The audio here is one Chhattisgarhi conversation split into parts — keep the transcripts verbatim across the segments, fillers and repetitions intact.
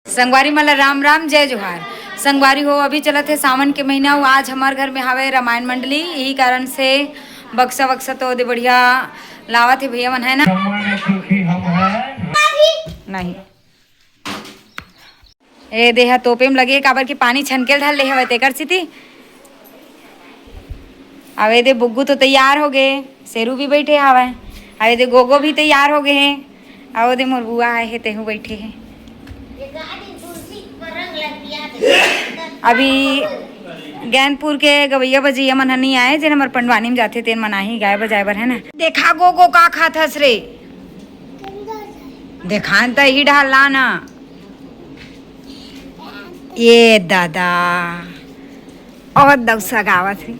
संगवारी मन ला राम राम, जय जोहार। संगवारी हो, अभी चलत हे सावन के महीना, अउ आज हमर घर में हावय रामायण मंडली, यही कारण से बक्सा वक्सा तो दे बढ़िया लावत हे भैया मन, है ना? नहीं, ए देहा तोपे में लगे, काबर कि पानी छनके ल धर ले हवय, तेकर सेती। अब ए दे बुग्गू तो तैयार हो गे, शेरू भी बैठे हवय। अब ए दे गोगो भी तैयार हो गे हे। अब ओ दे मोर बुआ आए हे, तेहू बैठे हे। अभी गैनपुर के गवैया बजैया मन ह नइ आए, जेन हमर पंडवानी में जाथे, तेन मन आही गाय बजाए बर, है ना? देखा गोगो का खात हस रे, देखान त ही डाल ला ना। ये दादा, बहुत दौसा गावत हे।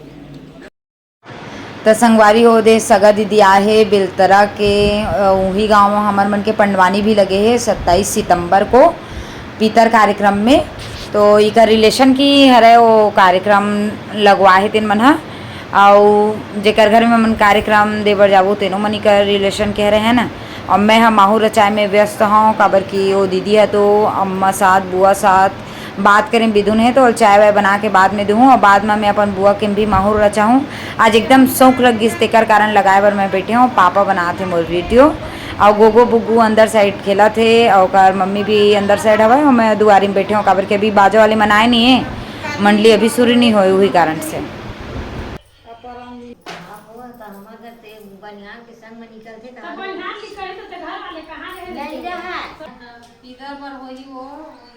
त संगवारी हो दे सगा दीदी आहे बेलतरा के, अ, उही गांव म हमर मन के पंडवानी भी लगे हे सत्ताईस सितंबर को पितर कार्यक्रम में। तो इकर रिलेशन की हरे वो कार्यक्रम लगवा हे तेन मन ह, अउ जेकर घर में मन कार्यक्रम देबर जाबो तेनो मन इकर रिलेशन के हरे, है ना। अउ मैं ह माहू रचाए में व्यस्त हूँ, काबर कि वो दीदी है तो अम्मा साथ, बुआ साथ, बात करें बिधुन हे तो चाय वाय बना के बाद में दूहूँ, अउ बाद में मैं अपन बुआ के भी माहौर रचाहूँ। आज एकदम शौक लग गिस, तेकर कारण लगाए बर मैं बैठे हूँ। पापा बनात हे मोर वीडियो, अउ गोगो बुग्गू अंदर साइड खेलत हे, अउ ओकर मम्मी भी अंदर साइड हवय, अउ मैं दुआरी में बैठे हूँ, काबर के अभी बाजा वाले मन आए नहीं है, मंडली अभी शुरू नहीं होए, उही कारण से। पितर बर होही वो,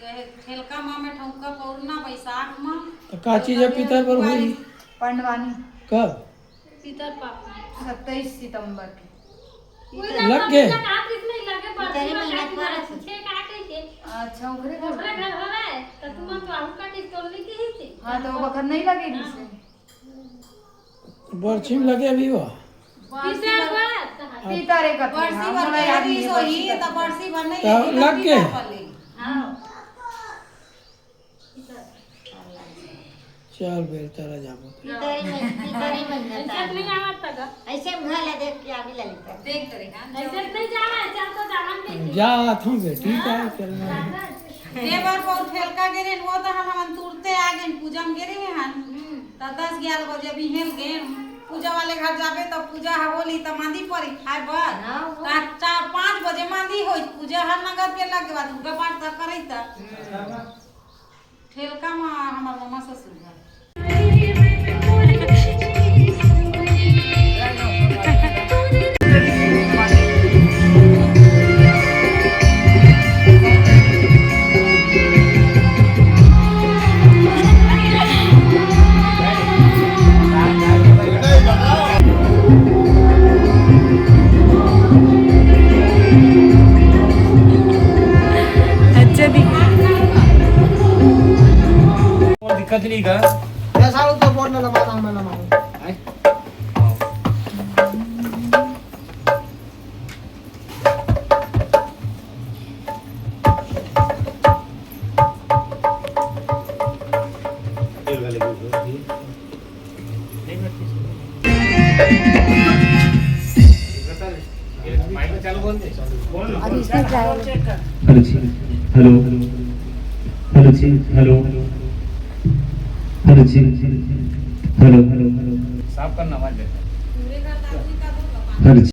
ये ठेलका मा में ठौका पौरना बैसाख मा। तो का चीज है पितर बर होही? पंडवानी। कब? पितर पापा। सत्ताईस सितंबर के। लग गए? पितरे महीना परत। अच्छा, ओकरे घर। ओकरे घर हो रहा है, तो तुम तो आलू काटी तोड़ ली थी। हाँ, तो बखत नहीं लगे हाँ। बरछी में लगे अभी वो। पितर बर। पितर एक अथी, बरसी हाँ, भर मोला के याद नहीं है, सोई, बरसी त का। बरसी भर नहीं तो है, लग गए? पितर भर ले। हाँ। चल बेलतरा जाबो। पितरी में, पितरी में ऐसे नहीं आवत था का? ऐसे मुँह ला देख के आगे ले लेता। देख तो रे, हाँ, ऐसे नहीं जावा, चल तो जावन दे। जा, आत हूँ बेटी, का करना है? देवर पौर ठेलका गे रहे, वो तो हम, हम तुरते आ गए, पूजा में गे रहे हैं। हम्म। त दस ग्यारह बजे अभी हेल गे, पूजा वाले घर जाबे, त पूजा ह होली, त मांदी परी खाए बर। हाँ, वो। त चार पाँच बजे मांदी होई, पूजा हर नगर के लग गवा, दुर्गा पाठ त करई त। हम्म। ठेलका म हमर ममा ससुर घर। अच्छा दिख। कोई दिक्कत नहीं का? जैसा हो तो बोल ना, लगा ना, मैं लगा। हेलो जी, हेलो। हेलो जी, हेलो। हेलो जी, हेलो, हेलो, हेलो। साफ करना आवाज। हेलो जी।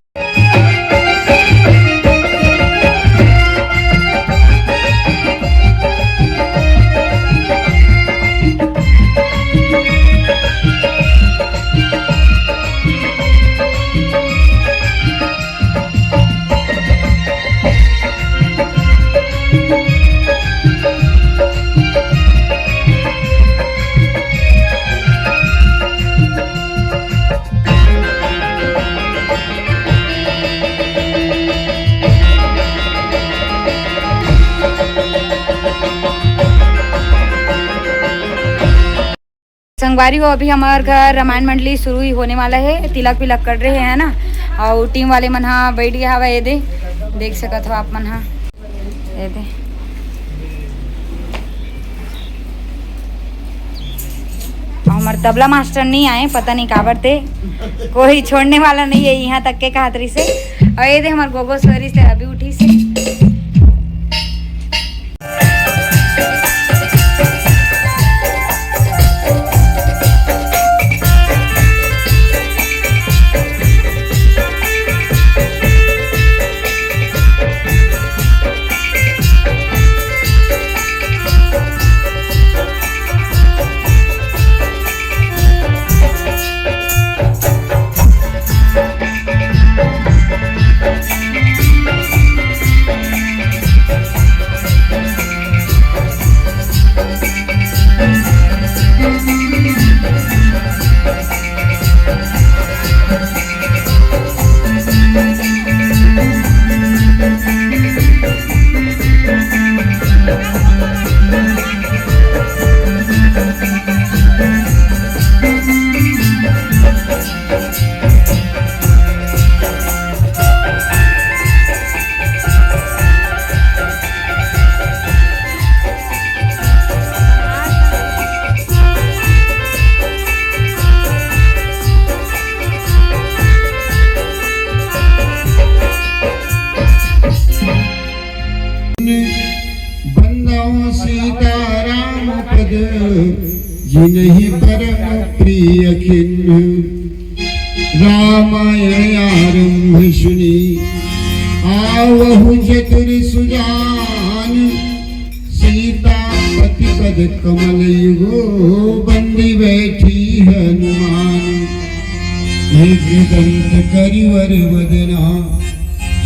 संगवारी हो, अभी हमार घर रामायण मंडली शुरू ही होने वाला है। तिलक विलक कर रहे हैं ना, और टीम वाले मन हा बैठ गया हवा। ये दे, देख सकत हो आप मन हा, ये दे। और हमार तबला मास्टर नहीं आए, पता नहीं काबर ते, कोई छोड़ने वाला नहीं है यहाँ तक के कहत रही से। और ये दे हमार गोगो सोरी से अभी उठी से। बंदौ सीताराम पद, जिनहि परम प्रिय खिन्ह। रामायण आरंभ सुनि, आवहु चतुर सुजान। सीतापति पद कमल युगो, बंदी बैठी हनुमान। एक दंत करिवर वदना,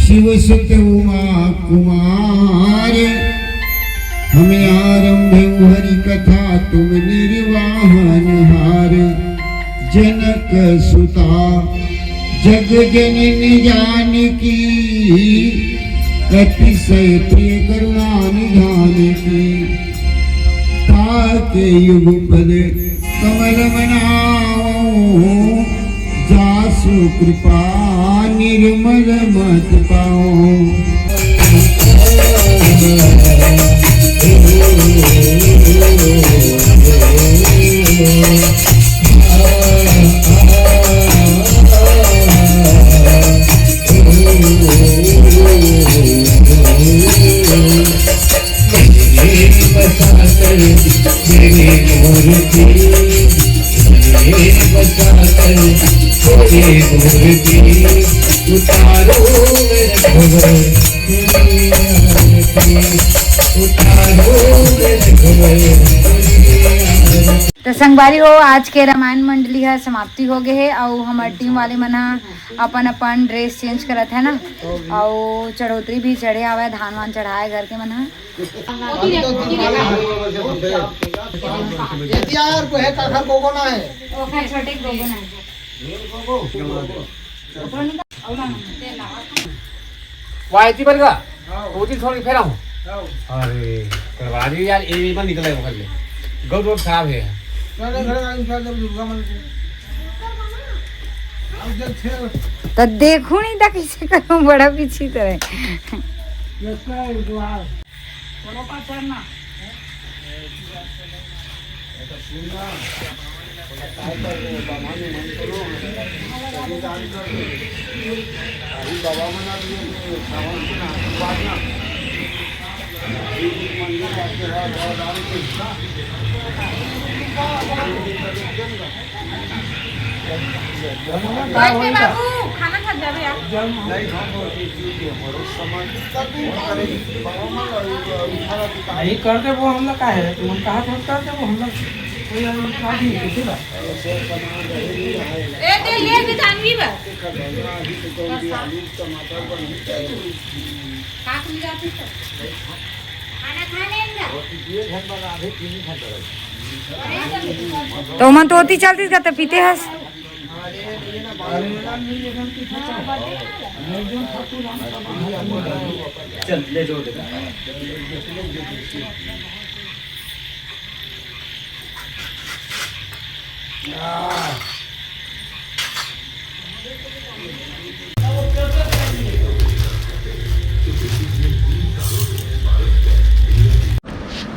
शिव सुत उमा कुमार। हम आरंभ हरि कथा तुम निर्वाहन हार। जनक सुता जग जननी जानकी, अतिशय प्रिय करुणा निधान की। ताके युगपद कमल मनावहु, जासु कृपा निर्मल मति पावहु। तो संगवारी हो, आज के रामायण मंडली ह समाप्ति हो गे हे, अउ हमर टीम वाले मन ह अपन अपन ड्रेस चेंज करत हे ना, अउ चढ़ोतरी भी चढ़े हवय, धान वान चढ़ाए घर के मन ह। यार, को है, काखर को कोना है? ओखर छोटे को कोना है। वायती बन गा। हाँ। वो दिन छोड़ के फेर आऊँ। हाँ। अरे, करवा दी यार, ये भी मत निकले वो कर ले। गौ रोड खराब है। चल, घर आ, चल, जब दुर्गा मन को। अब जब थे त देखो नहीं था कैसे करूँ, बड़ा पीछे तो है। ये क्या है, द्वार? बैठ के बाबू, खाना खा जाबे यार। नहीं, कर दे वो हम लोग का है, तुम हम कहा तो कर दे वो हम लोग कोई हम काट नहीं किसी का। ए, दे, ले भी जानवी बा। काट मिला तू तो। खाना खा लेंगे। तो मन तो होती चलती करते पीते हस। चल, ले जोड़ दे।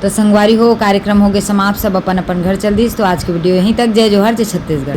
तो संगवारी हो, कार्यक्रम हो गए समाप्त, सब अपन अपन घर चल दिस। तो आज के वीडियो यहीं तक। जय जोहार, जय छत्तीसगढ़।